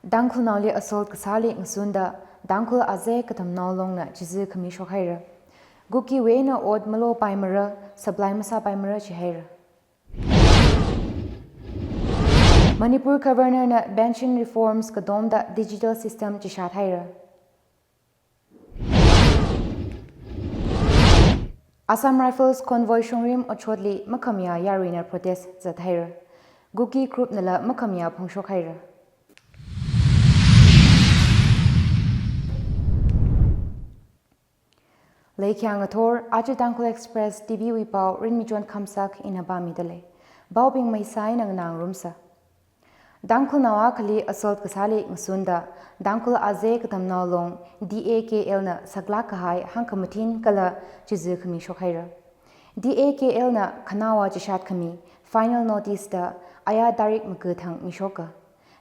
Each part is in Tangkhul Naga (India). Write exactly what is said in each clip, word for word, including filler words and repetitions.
Tangkhulnaoli assault kasāli ngasunda Tangkhul Aze Katamnao Longna chizi khami shokhaira. Kukiwui eina ot malopaimara, supply masāpaimara jihaira. Manipur Governor na pension reforms katomda digital system chishat haira. Assam Rifles convoy shongrim otshotli makhamayā yaruina protest zathaira. Kuki group nala makhamayā phongshokhaira. Leikhyang athor, aja Tangkhul Express T V wui pao Rinmichon Khamsak ina pāmidalei. Paobing maisai nganāngarumsa. Tangkhulnao akhali assault kasāli ngasunda Tangkhul Aze Katamnao Long, T A K L na saklāk kahai hāngkhamathin kala chizi khami shokhaira. T A K L na khanaowa chishat khami final notice da aya tarik makathang mishoka.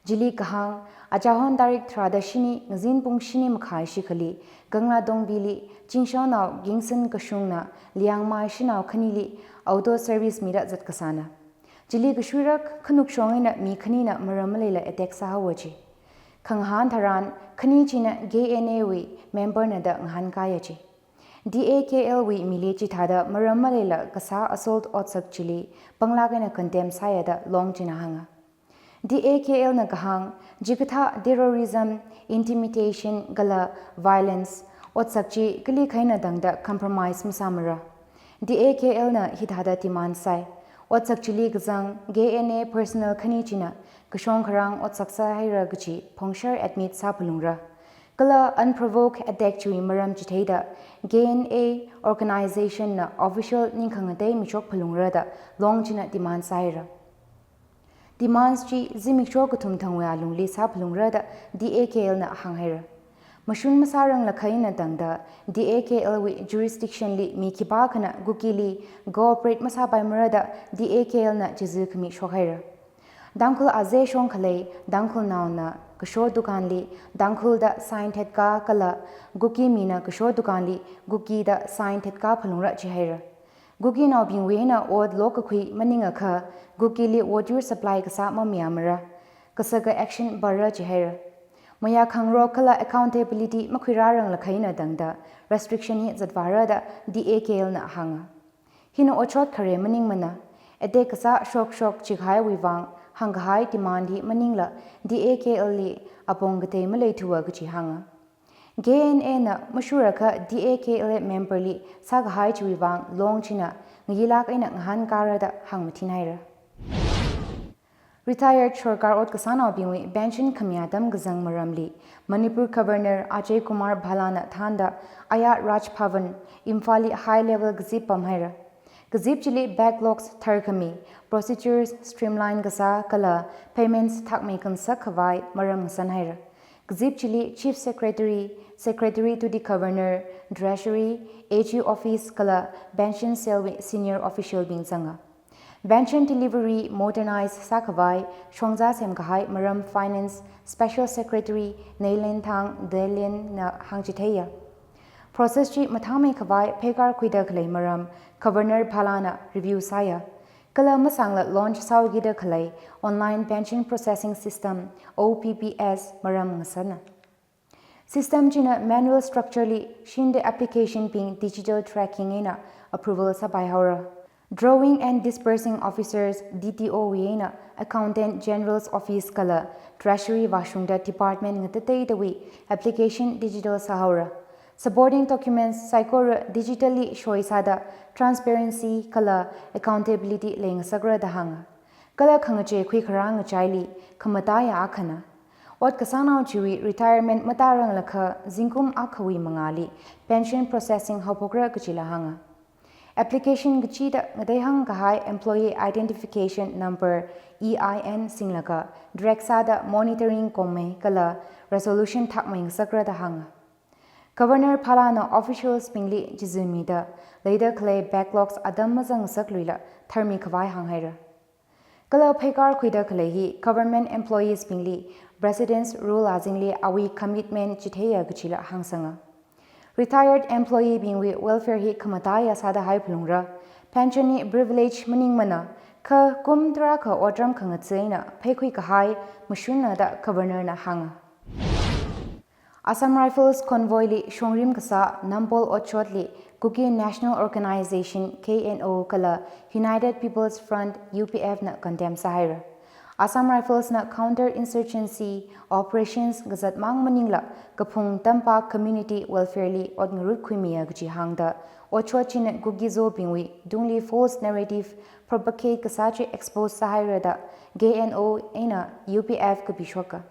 Chili kahāng, achahon tarik tharāda shini ngazin pung shini makhai shikhali Kanglatongpili Chingshaonao Gingson Kashungna Liangmai shanao khanili auto service mida zatkasāna. Chili kashuirak khanukshong eina mi khanina maram maleila attack sāhaowa ji. Khangahān tharan khani china K N A wui member na da ngahānkaiya ji. T A K L wui mili chithāda maram maleila kasā assault otsak chili panglāk eina condemn sāya da Long china hānga. T A K L na kahāng, chikathā terrorism, intimidation kala violence otsak chi kalikha eina tangda compromise masāmara. T A K L na hithāda demand sāi. Otsak chili kazang K N A personnel khani china kashong kharāng otsak sāhaira kaji phongshar admit sāphalungra. Kala unprovoked attack chiwui maram chitheida K N A organization na official ningkhangatei mishokphalungra da Long china demand sāhaira. Demands chi zimiksho kathum thangwui alungli sāphalungra da T A K L na hānghaira. Mashun masāranglakha eina tangda T A K L wui jurisdiction li mi khipākhana Kukili cooperate masāpaimara da T A K L na chizi khami shokhaira. Tangkhul Aze shong khalei Tangkhulnaona kasho dukanli Tangkhul da sign thetkā kala Kuki mina kasho dukanli Kuki da sign thetkāphalungra jihaira. Kukinaobingwui eina ot lokakhui maningakha Kukili ot yur supply kasā mamayāmara, kasaka action para jihaira. Mayākhangarok kala accountability makhuirāranglakha eina tangda restriction hi zatvāra da T A K L na hānga. Hina otshot khare maningmana, attack kasā shokshok chihaiwui vang hāngkahai demand hi maningla T A K L li apong katei maleithuwa kaji hānga. K N A na mashurakha T A K L member li sākahai chiwui vang Long china ngayilāk eina ngahānkāra da hāngmathinhaira. Retired sorkar ot kasānaobingwui pension khamayā tamkazang maramli Manipur Governor Ajay Kumar Bhalla na thānda aya Raj Bhavan, Imphal li high level kazip pamhaira. Kazip chili backlogs tharkhami, procedures streamline kasā kala payments thakmeikhangasak khavai maram ngasanhaira. Kazip chili Chief Secretary, Secretary to the Governor, Treasury, A G Office kala Pension Cell wui senior official bing zanga. Pension delivery modernize sākhavai shongza semkahai maram Finance Special Secretary Neilenthang Delen na hāngchitheiya. Process chi mathāmeikhavai pheikar khuida khalei maram Governor Bhalla na review sāya. Kala masangla launch sāhaokida khalei Online Pension Processing System, O P P S, maram ngasana. System china manual structure li shinda application bing digital tracking eina approval sāpaihaora. Drawing and Disbursing Officers, D D O wui eina Accountant General's Office kala Treasury vāshungda department ngatateidawui application digital sāhaora. Supporting documents saikora digitally shoisāda transparency kala accountability leingasakra da hānga. Kala khangachei khuikharā ngachaili khamataiya akhana. Ot kasānao chiwui retirement matāranglakha zingkum akhawui mangāli pension processing haophokra kajila hānga. Application kachida ngateihang kahai Employee Identification Number, E I N, singlaga track sāda monitoring kommei kala resolution thakmei ngasakra da hānga. Governor Bhalla na officials bingli chizimida leida khalei backlogs atam mazangngasakluila tharmikhavai hānghaira. Kala pheikar khuida khalei hi government employees bingli President's Rule azingli awui commitment chitheiya kajila hāngsanga. Retired employee bingwui welfare hi khamataiya sāda haiphalungra, pension hi privilege maningmana, Kha kum tarākha otram khangatha eina pheikhui kahai mashunna da Governor na hānga. Assam Rifles convoy li shongrim kasā Nambol Otshot li Kuki National Organization, K N O, kala United People's Front, U P F, na condemn sāhaira. Assam Rifles na counter insurgency operations kazat mang maningla kaphung tampak community welfare li ot ngarut khuimiya kaji hāngda Otshot china Kuki-Zo bingwui tungli false narrative propagate kasā chi expose sāhaira da K N O eina U P F kapishoka.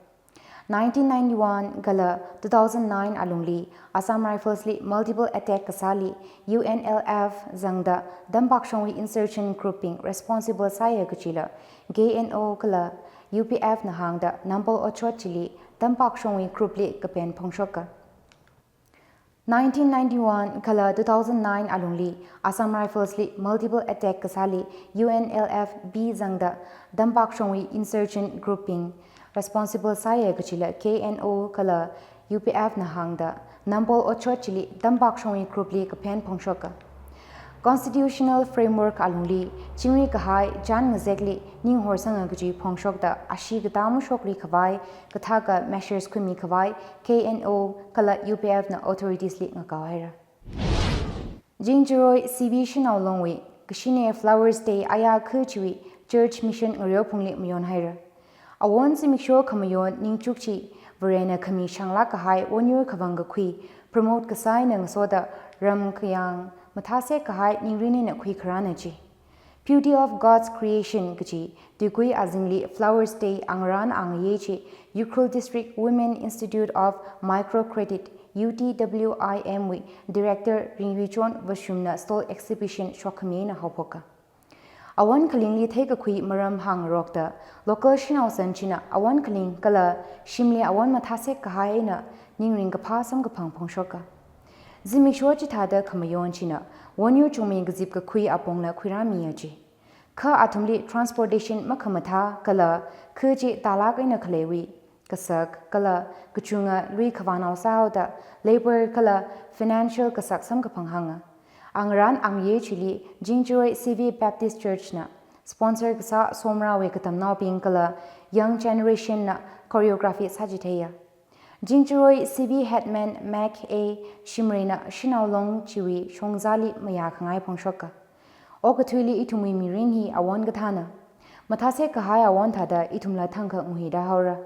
Nineteen ninety-one kala two thousand nine alungli Assam Rifles li multiple attack kasāli U N L F zangda tampak shongwui insurgent group bing responsible sāya kajila K N O kala U P F na hāngda Nambol Otshot chili tampak shongwui group li kapen phongshoka. Nineteen ninety-one kala two thousand nine alungli Assam Rifles li multiple attack kasāli U N L F B zangda tampak shongwui insurgent group bing responsible sāya kajila K N O kala U P F na hāngda Nambol Otshot chili tampak shongwui group li kapen phongshoka. Constitutional framework alungli chingri kahai chān ngazekli ning horsanga kaji phongshokda ashee katā mashokri khavai kathākha measures khuimi khavai K N O kala U P F na authorities li ngakao haira. Zingchiroi C V Shanao Longwui kashine Flowers Day aya kha chiwui church mission ngareophungli mayon haira. Awon zimiksho khamayon ningchuk chi Varena khami shanglāk kahai wonyur khavang kakhui promote kasā eina ngasoda ram khayang mathāsek kahai ningrin eina khuikharāna chi. Beauty of God's creation kaji tuikui azingli Flowers Day angarān angaye chi Ukhrul District Women Institute of Microcredit, U T W I M wui Director Ringyuichon Vashum na stall exhibition shokkhami eina haophoka. Awon khalingli theikakhui maram hāngarokta local shanao san china awon khaling kala shimli awon mathāsek kahai eina ningrin kaphā samkaphang phongshoka. Zimiksho chithāda khamayon china wonyur chungmei kazip kakhui apongla khuirāmiya chi. Kha athumli transportation makhamathā kala kha chi tālāk eina khaleiwui kasak kala kachunga lui khavānao sāhaoda labor kala financial kasak samkaphang hānga. Angarān angaye chili Zingchiroi C V Baptist Church na sponsor kasā somrawui katamnaobing kala young generation na choreography sāchitheiya. Zingchiroi C V Headman Mac A Shimreina Shanao Long chiwui shongzali mayākhangai phongshoka. Okathuili ithumwui mirin hi awon kathāna. Mathāsek kahai awon thāda ithumla thangkha nguida haora.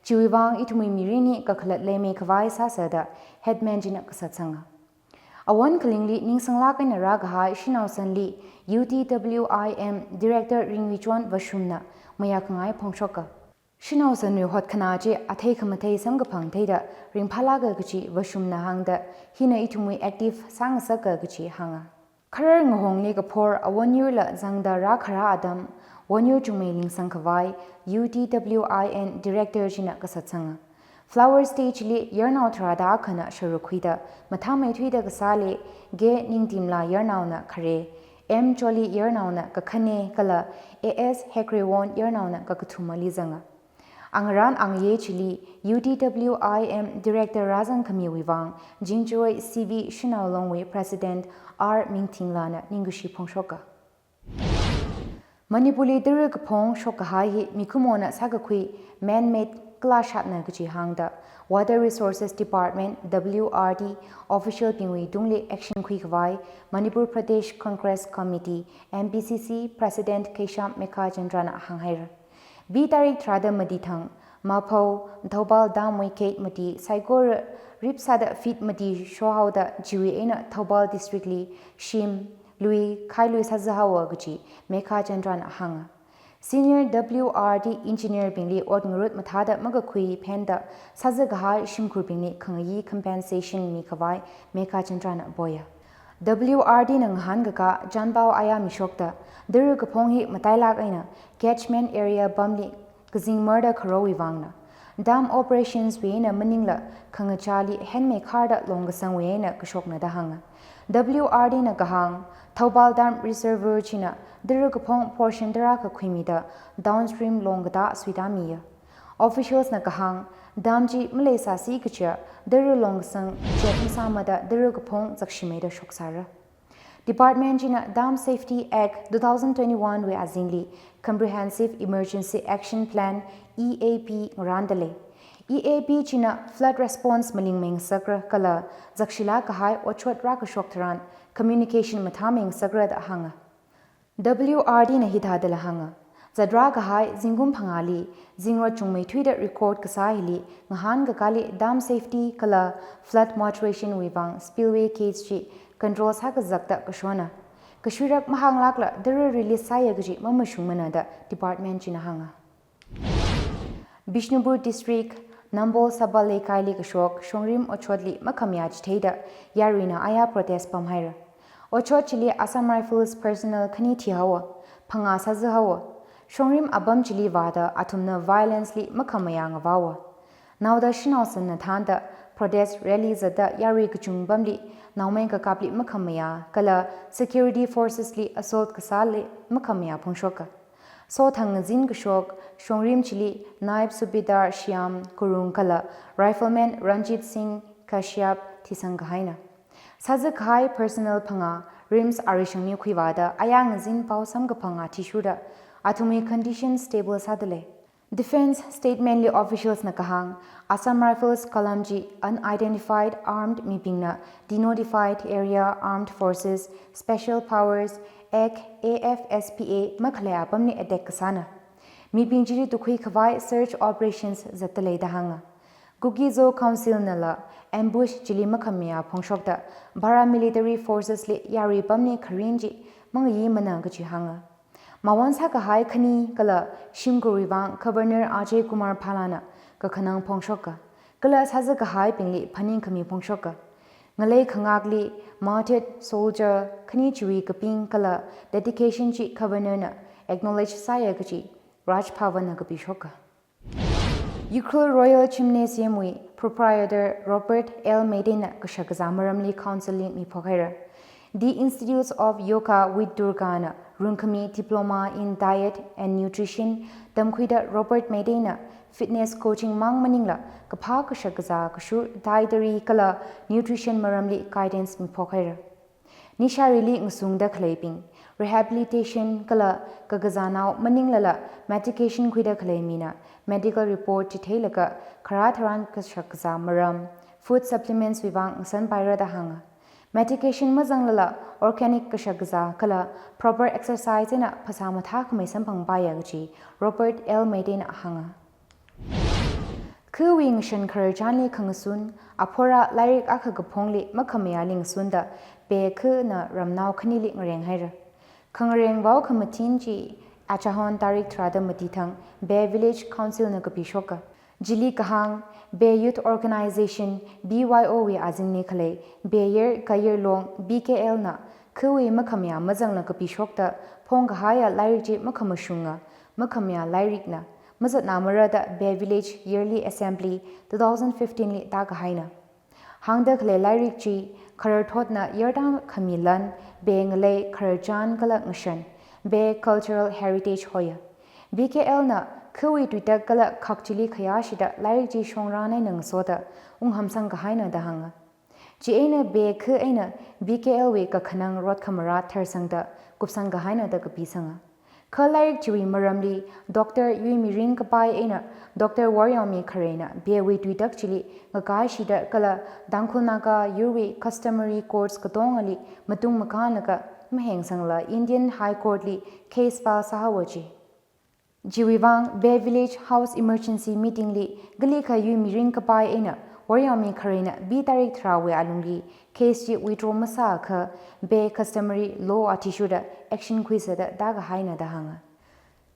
Chiwui vang ithumwui mirin hi kakhalat leimei khavai sāsa da Headman china kasatsanga. Awon khalingli ningsanglāk eina rākahai shanao sanli U T W I M Director Ringyuichon Vashum na mayākhangai phongshoka. Shanao sanwui hotkhanā chi athei khamathei samkaphang theida ringphālāka kaji Vashum na hāngda hina ithumwui active sāngasaka kaji hānga. Kharar ngahongli kaphor awonyurla zangda rākharā atam wonyur chungmei lingsang khavai U T W I M Director china kasatsanga. Flowers Day chili yarnao tharāda akhana sharuk khuida mathāmeithuida kasāli K Ningtimla yarnaona khare, M Choli yarnaona kakhane kala A S Hekrewon yarnaona kakathumali zanga. Angarān angaye chili U T W I M Director rāzangkhamiwui vang Zingchiroi C V Shanao Longwui President R Mingthinglana ningkashi phongshoka. Manipurli tara kaphong shokkahai hi mikumona sākakhui man-made kalashatna kaji hāngda Water Resources Department W R D official bingwui tungli action khuikhavai Manipur Pradesh Congress Committee M P C C President Keisham Meghachandrana hānghaira. B tarik tharāda mati thang, Maphao, Thoubal Dam wui gate mati saikora rip sāda feet mati shohaoda chiwui eina Thoubal District li shim, lui, khailui sāzahaowa kaji Meghachandrana hānga. Senior W R D engineer bingli ot ngarut mathāda makakhui phenda sāzakahai shimkhurbingli khangayi compensation mikhavai Meghachandrana poya. W R D na ngahānkaka chanpao aya mishokta, tara kaphong hi matailāk eina catchment area pamli kazingmarda kharawui vangna. Dam operations wui eina maningla khangachāli henmeikharda longkasangwui eina kashokna da hānga. W R D na kahāng, Thoubal Dam Reservoir china tara kaphong portion tarākha khuimida downstream longkatā suitamiya. Officials na kahāng, dam chi maleisāsi kaja tara longkasang chot masāmada tara kaphong zakshimeida shoksāra. Department china Dam Safety Act two thousand twenty-one wui azingli Comprehensive Emergency Action Plan, E A P, ngarānda lei. E A P china flood response malingmei ngasakra kala zakshilāk kahai otshot rākashok tharan communication mathāmei ngasakra da hānga. W R D na hithādala hānga. Zatrā kahai zingkum phangāli zingrot chungmeithuida record kasā hili ngahānkakāli dam safety kala flood moderation wui vang spillway gates chi control sākazakta kashona. Kashuirak mahānglākla dara release sāya kaji mamashungmana da department china hānga. Bishnupur District, Nambol Saba Leikaili kashok Shongrim otshotli makhamayā chitheida yaruina aya protest pamhaira. Otshot chili Assam Rifles personnel khani thihaowa, phangā sāzāhaowa. Shongrim apam chili vāda athumna violence li makhamayā ngavāowa. Naoda shanao sanna thānda protest rally zatda yarui kachungpamli naomei kakapli makhamayā kala security forces li assault kasāli makhamayā phongshoka. Sothang ngazin kashok Shongrim chili Naib Subedar Shyam Gurung kala Rifleman Ranjit Singh Kashyap thisang kahaina. Sāzā kahai personnel phangā RIMS arishangli khuivāda aya ngazin pao samkaphang athishurda athumwui condition stable sāda lei. Defence statement li officials na kahāng, Assam Rifles column chi unidentified armed mibingna Denotified Area Armed Forces Special Powers Act, A F S P A, makhalei apamli attack kasāna. Mibing chili tukhui khavai search operations zatda lei da hānga. Kuki-Zo Council nala ambush chili makhamayā phongshokda paramilitary forces li yarui pamli kharing chi mangayimana kaji hānga. Mawon sākahai khani kala shimkhurwui vang Governor Ajay Kumar Bhalla na kakhanang phongshoka. Kala sāzā kahaibingli phaningkhami phongshoka. Ngalei khangakli martyred soldier khani chiwui kaping kala dedication chi Governor na acknowledge sāya kaji Raj Bhavan na kapishoka. Ukhrul Royal Gymnasium wui proprietor Robert L Meitei na kashakazā maramli counselling miphok haira. The Institutes of Yoga with Durga na rungkhami Diploma in Diet and Nutrition tamkhuida Robert Meitei na fitness coaching mang maningla kaphā kashakazā kashur dietary kala nutrition maramli guidance miphok haira. Nisharili ngasungda khaleibing, rehabilitation kala kakazānao maninglala medication khuida khalei mina medical report chitheilaga kharā tharan kashakazā maram, food supplements wui vang ngasanpaira da hānga. Medication mazanglala organic kashakazā kala proper exercise eina phasā mathākhamei samphangpaiya kaji Robert L Meitei na hānga. Khawui ngashan khararchanli khangasun, aphora lairik akha kaphongli makhamayāli ngasunda, Be khana ramnao khanili ngareng haira. Khangareng vao khamathin chi, achahon tarik tharāda mati thang, Be Village Council na kapishoka. Chili kahāng, Be Youth Organization, B Y O wui azingli khalei, Be Yer Kayir Long, B K L na, khawui makhamayā mazangla kapishokta, phongkahaiya lairik chi makhamashunga, makhamayā lairikna, mazatna marada Be Village Yearly Assembly two thousand fifteen li tākahaina. Hāngda khalei lairik chi, khararthotna yarda khami lan, Be ngalei khararchan kala ngashan, Be cultural heritage hoya. B K L na, khawui tuitak kala khak chili khayāshida lairik chi shongran eina ngasoda, unghamsang kahaina da hānga. Chieina Be kha eina B K L wui kakhanang rot khamara tharsangda kupsang kahaina da kapisanga. Kha lairik chiwui maramli Doctor Yuimirin Kapai eina Doctor Woryomi Kharei na Be wui tuitak chili ngakaishida kala Tangkhul Naga yurwui customary courts katongali matung makānlaga mahengsangla Indian High Court li case file sāhaowa ji. Chiwui vang Be Village House Emergency Meeting li kalikha Yuimirin Kapai eina Woryomi Kharei na Be tarik tharāwui alungli case chi withdraw masāakha Be customary law athishurda action khuisāda tākahaina da hānga.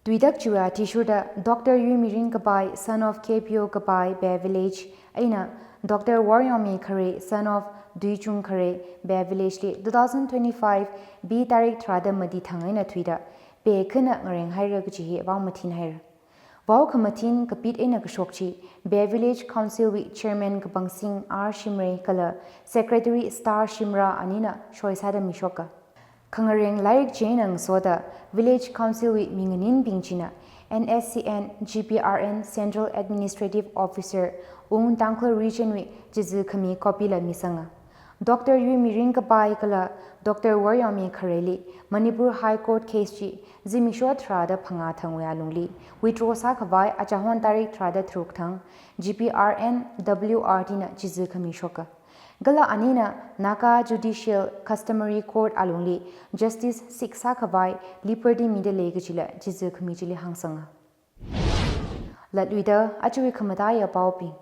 Tuitak chiwui athishurda Doctor Yuimirin Kapai, son of K P O Kapai, Be Village, eina Doctor Woryomi Kharei, son of Duichung Kharei, Be Village li two thousand twenty-five Be tarik tharāda mati thang eina thuida, Be khana ngareng haira kaji hi vao mathin haira. Vao khamathin kapit eina kashok chi, Be Village Council wui Chairman Kapangsing R Shimray kala Secretary Star Shimrah anina shoisāda mishoka. Khangareng lairik chieina ngasoda Village Council wui minganinbing china N S C N G P R N Central Administrative Officer ung Tangkhul Region wui chizu khami copy la misanga. Doctor Yuimi Ringkaphai kala Doctor Woryomi Khareli Manipur High Court case chi zimiksho tharāda phangā thangwui alungli withdraw sākhavai achahon tarik tharāda tharuk thang G P R N W R T na chizi khami shoka. Kala anina Naga Judicial Customary Court alungli justice seek sākhavai liberty mida lei kajila chizi khami chili hāngsanga. Latluida ajawui khamataiya paobing.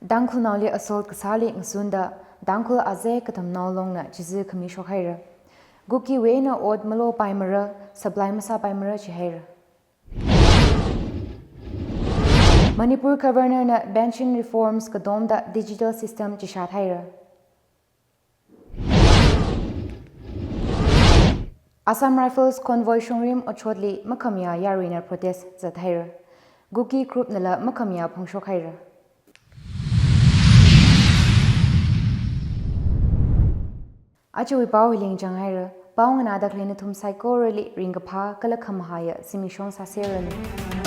Tangkhulnaoli assault kasāli ngasunda Tangkhul azek katamnao longna chizi khami shokhaira. Kukiwui eina ot malopaimara, supply masāpaimara jihaira. Manipur Governor na pension reforms katomda digital system chishat haira. Assam Rifles convoy shongrim otshotli makhamayā yaruina protest zathaira. Kuki group nala makhamayā phongshokhaira. Ajawui pao hili changhaira. Pao nganāda khalei nathum saikorali ringkaphā kala khamahāya zimiksho sāseranu.